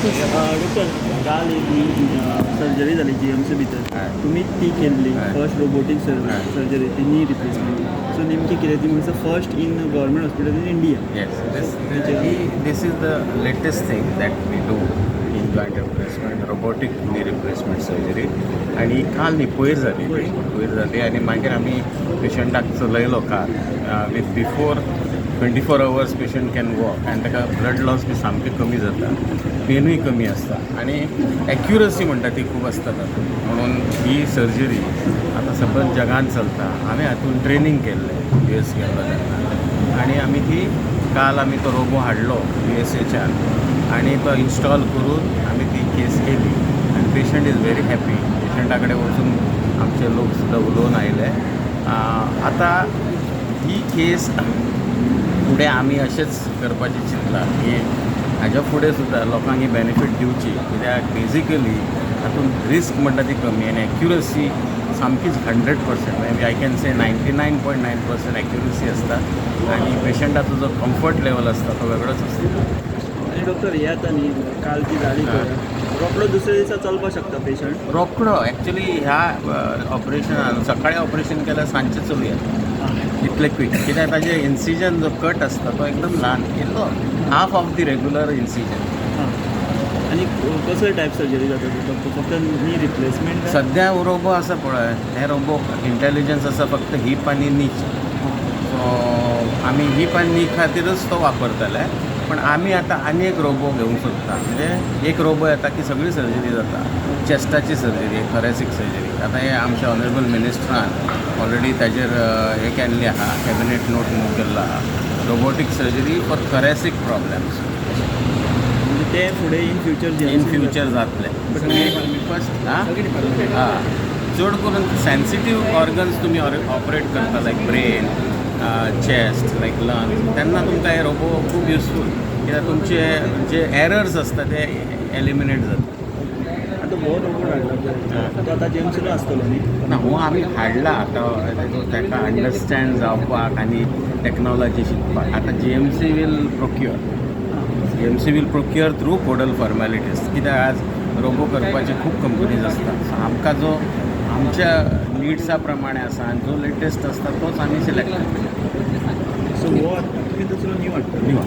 Doctor, काल एक surgery जाली जीएमसी भितर. हय. तुमी ती केल्ली. हय. फर्स्ट रोबोटीक हय. सर्जरी ती नी रिप्लेसमेंट. सो नेमकी कितें ती म्हणल्यार first in government hospital in India? Yes, this is the latest thing that we do in joint replacement, robotic knee replacement surgery. आणि काल न्ही, पयर जाली ती. पयर जाली आनी मागीर आमी पेशंटाक चलयलो काल. With before 24 hours patient can walk आनी ताका ब्लड लॉस बी सामकें कमी जाता, पेनूय कमी आसता आनी एक्युरसी म्हणटा ती खूब आसता तातूंत. म्हणून ही सर्जरी आतां सबंद जगान चलता. हांवें हातून ट्रेनींग केल्लें यूएस गेल्लो तेन्ना आनी आमी ती काल आमी तो रोबो हाडलो यूएसएच्यान आनी तो इन्स्टॉल करून आमी ती केस केली आनी patient is very happy. पेशंटा कडेन वचून आमचे लोक सुद्दां उलोवन आयले. आतां ही केस फुडें आमी अशेंच करपाचें चिंतलां की हाज्या फुडें सुद्दां लोकांक ही बेनिफीट दिवची, कित्याक बेजिकली हातूंत रिस्क म्हणटा ती कमी आनी एक्युरसी सामकीच 100%, म्हणजे I can say 99.9% accuracy आसता आनी पेशंटाचो जो कम्फर्ट लेवल आसता तो वेगळोच आसता. आनी डॉक्टर, हे आतां न्ही काल ती जाली पळय, रोकडो दुसऱ्या दिसा चलपाक शकता पेशंट? रोकडो. एक्चुली ह्या ऑपरेशनान सकाळी ऑपरेशन केल्यार सांजचें चलूं येता, इतलें क्वीक, कित्याक ताजें इन्सिजन जो कट आसता तो एकदम ल्हान इल्लो, half of the regular incision. हां, आनी कसले टायप सर्जरी जाता ती डॉक्टर? फक्त नी रिप्लेसमेंट? सद्या रोबो आसा पळय, हे रोबो इंटेलिजन्स आसा फक्त हीप आनी नीचे. सो आमी हीप आनी नी खातीरच तो वापरतले, पण आमी आतां आनी एक रोबो घेवंक सोदता. म्हणजे एक रोबो येता की सगळी सर्जरी जाता, चेस्टाची सर्जरी, थोरेसीक सर्जरी. आतां हे आमच्या ऑनरेबल मिनिस्टरान ऑलरेडी ताजेर हे केल्लें आहा, कॅबिनेट नोट मूव केल्लो आहा, robotic surgery for thoracic problems. म्हणजे ते फुडें in future? In future जातलें. फर्स्ट हां चड करून सेन्सिटीव ऑर्गन्स तुमी ऑपरेट करता, like brain, chest, like lungs, तेन्ना तुमकां हे रोबो खूब युजफूल, कित्याक तुमचे जे एरर्स आसता ते एलिमिनेट जाता. आतां हो रोबोट हाडला पळय, तो आतां जीएमसीनूच आसतलो न्ही? ना, हो आमी हाडला आतां ताका अंडरस्टँड जावपाक आनी टॅक्नॉलॉजी शिकपाक. आतां GMC will procure, GMC will procure through codal formalities, कित्याक आज रोबो करपाचे खूब कंपनीज आसता. सो आमकां जो आमच्या निड्सा प्रमाणे आसा आनी जो लेटेस्ट आसता तोच आमी सिलेक्ट करता. सो हो आतां तुमी दुसरो न्यू हाडटले? न्यू.